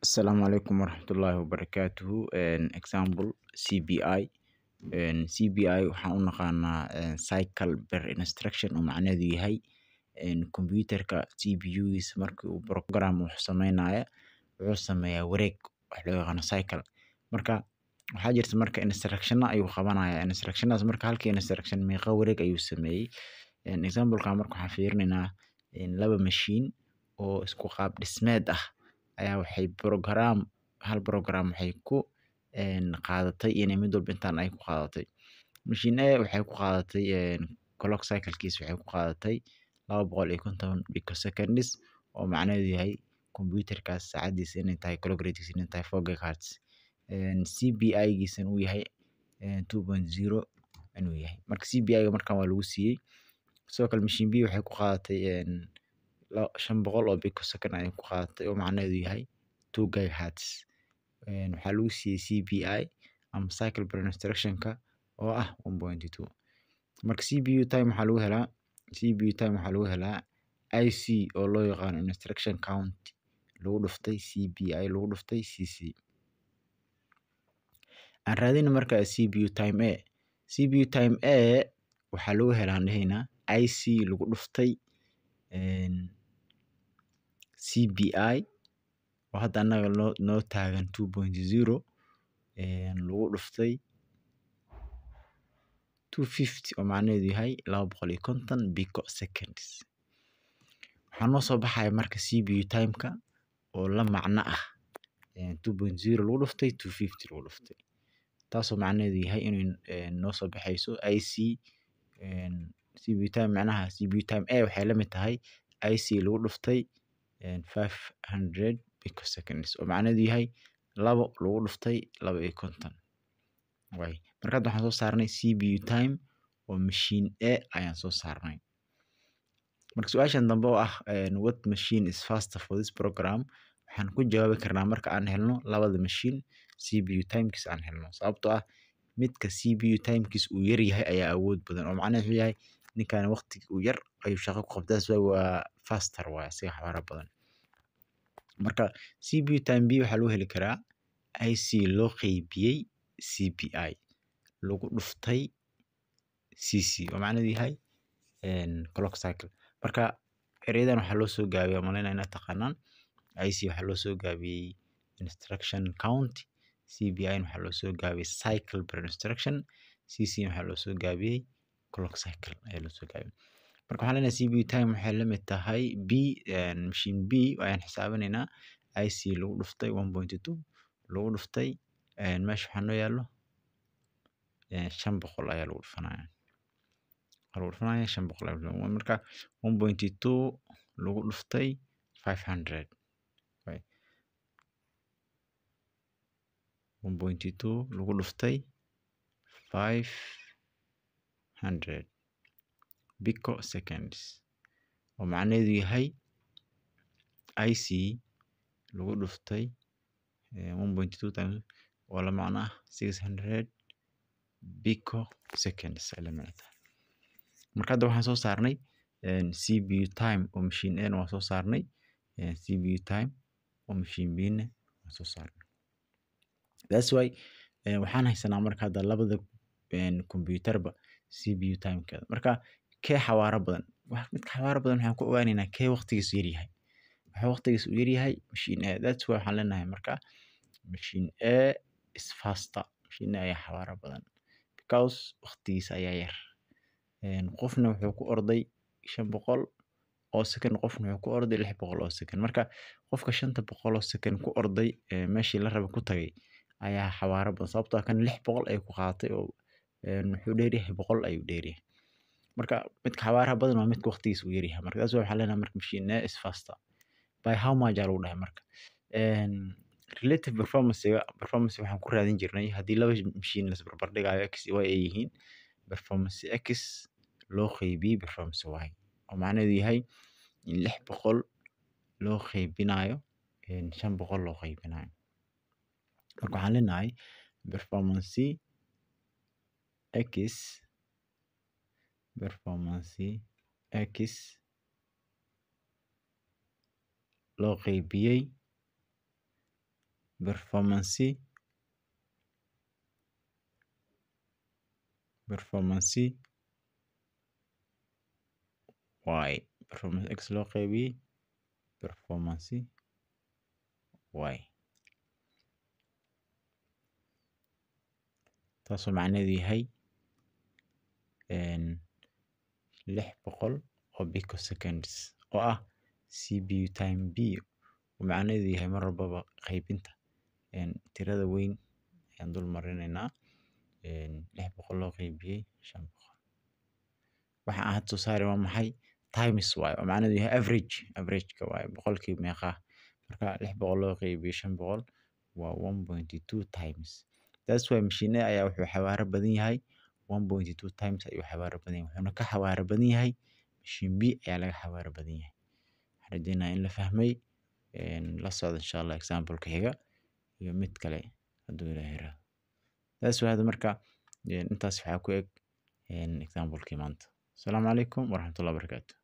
Asalaamu calaykum waraxmatullaahi wabarakaatuhu. Example CPI. CPI waxaan u naqaanaa cycle per instruction, oo macnaheedu yahay computerka CPU-giisa markii uu program wax sameynaya, wuxuu sameeyaa wareeg, wax loo yaqaano cycle. Marka waxaa jirta marka instruction ayuu qabanaya, instructionadas marka halkii instruction meeqa wareeg ayuu sameeyey. Example-ka marka waxaan fiirinaynaa laba machine oo isku qaab dhismeed ah ayaa waxay program, hal program waxay ku qaadatay inay mid walba intaan ay ku qaadatay. Machine A waxay ku qaadatay clock cycle-kiisa waxay ku qaadatay 250 picoseconds, oo macnaheedu yahay computerkaas saacadiisa inay tahay, clock rate-kiisa inay tahay 4 gigahertz, CPI-giisana uu yahay 2.0 inuu yahay. Marka CPI-ga markan waa lagu siiyey. Sidoo kale machine B waxay ku qaadatay 500 oo picosecond ayay ku qaadatay, oo macnaheedu yahay 2 gigahertz. Waxaa lagu siiyey CPI ama cycle per instruction-ka oo ah 1.2. Marka CPU time waxaa lagu helaa, CPU time waxaa lagu helaa IC, oo loo yaqaano instruction count, lagu dhuftay CPI lagu dhuftay CC. Aan raadino marka CPU time A. CPU time A waxaa lagu helaa, aan dhehaynaa, IC lagu dhuftay CPI, oo hadda annaga noo taagan 2.0, lagu dhuftay 250, oo macnaheedu yahay 250 picoseconds. Waxaa noo soo baxaya marka CPU time-ka oo la macno ah 2.0 lagu dhuftay 250 lagu dhuftay, taasoo macnaheedu yahay inay noo soo baxayso IC CPU time. Macnaha CPU time A waxay la mid tahay IC lagu dhuftay 500 picoseconds, oo macnaheedu yahay labo lagu dhuftay 250 waay. Marka hadda waxaan soo saarnay CPU time oo machine A ayaan soo saarnay. Marka su-aashan dambe oo ah "What machine is faster for this program?" waxaan ku jawaabi karnaa marka aan helno labada machine CPU timekiis aan helno, sababtoo ah midka CPU timekiis uu yar yahay ayaa awood badan, oo macnaheedu wuxuu yahay ninkan waqtiga uu yar ayuu shaqo ku qabtaa. That's why waa faster, waay asiga xawaare badan. Marka CPU time B waxaa lagu heli karaa IC loo qeybiyey CPI lagu dhuftay CC, oo macnaheedu yahay clock cycle. Marka ereyadan waxaa loo soo gaabiyey, waan malaynaya inaad taqaanaan, IC waxaa loo soo gaabiyey instruction count, CPI waxaa loo soo gaabiyey cycle per instruction, CC waxaa loo soo gaabiyey clock cycle ayaa loo soo gaabiyey. Marka waxaan leenahay CPU time waxay la mid tahay B, machine B ayaan xisaabinaynaa, IC lagu dhuftay 1.2 lagu dhuftay, meesha waxaa noo yaallo 500 ayaa lagu dhufanaya, waxaa lagu dhufanaya 500 ayaa lagu dhufanaya. Marka 1.2 lagu dhuftay 500, 1.2 lagu dhuftay 500 picoseconds, oo macnaheedu yahay IC lagu dhuftay 1.2 times oo la macno ah 600 picoseconds ay la macno tahay. Marka hadda waxaan soo saarnay CPU time oo machine A na waan soo saarnay, CPU time oo machine B na waan soo saarnay. That's why waxaan haysanaa marka hadda labada computerba CPU timekeeda. Marka kee xawaaro badan? Midka xawaaro badan waxaan ku ogaaneynaa kee waqtigiisu yar yahay. Waxa waqtigiisu u yar yahay machine A. That's why waxaan leenahay marka machine A is faster, machine A ayaa xawaaro badan because waqtigiisa ayaa yar. Qofna wuxuu ku orday 500 oo second, qofna wuxuu ku orday 600 oo second. Marka qofka 500 oo second ku orday meeshii la rabay ku tagay ayaa xawaaro badan, sababtoo ah kan 600 ay ku qaadatay oo wuxuu dheeryahay, 100 ayuu dheeryahay. Marka midka xawaaraha badan waa midka waqtigiisa uu yaryahay. Marka that's why waxaan leenahay marka machine A is faster. By how much aa lagu dhahay. Marka relative performance waxaan ku raadin jirnay haddii laba machine la isbarbar dhigayo, X iyo Y ay yihiin, performance X loo qeybiyey performance Y, oo macnaheedu yahay in 600 loo qeybinayo 500 loo qeybinayo. Marka waxaan leenahay performance X loo qeybiyey performance y, performance x loo qaybiyey performance y, taasoo macnaheedu yahay 600 oo picoseconds oo ah CPU time B, oo macnaheedu yahay mar walbaba qaybinta tirada weyn ayaan dul marinaynaa 600 loo qaybiyey 500. Waxa aan hadda soo saaray waa maxay? Times y, oo macnaheedu yahay average-ka waaye, boqolkiiba meeqa. Marka 600 loo qaybiyey 500 waa 1.2 times. That's why machine A ayaa wuxuu xawaare badan yahay 1.2 times ayuu xawaare badan yahay, wuxuuna ka xawaare badan yahay machine B ayaa laga xawaare badan yahay. Waxaan rajeynayaa in la fahmay. La socda insha Allah example-ka xiga iyo mid kale hadduu Ilaahay yiraahdo. That's why hadda marka intaas waxaa ku eg example-kii maanta. Asalaamu calaykum waraxmatullahi wabarakaatuh.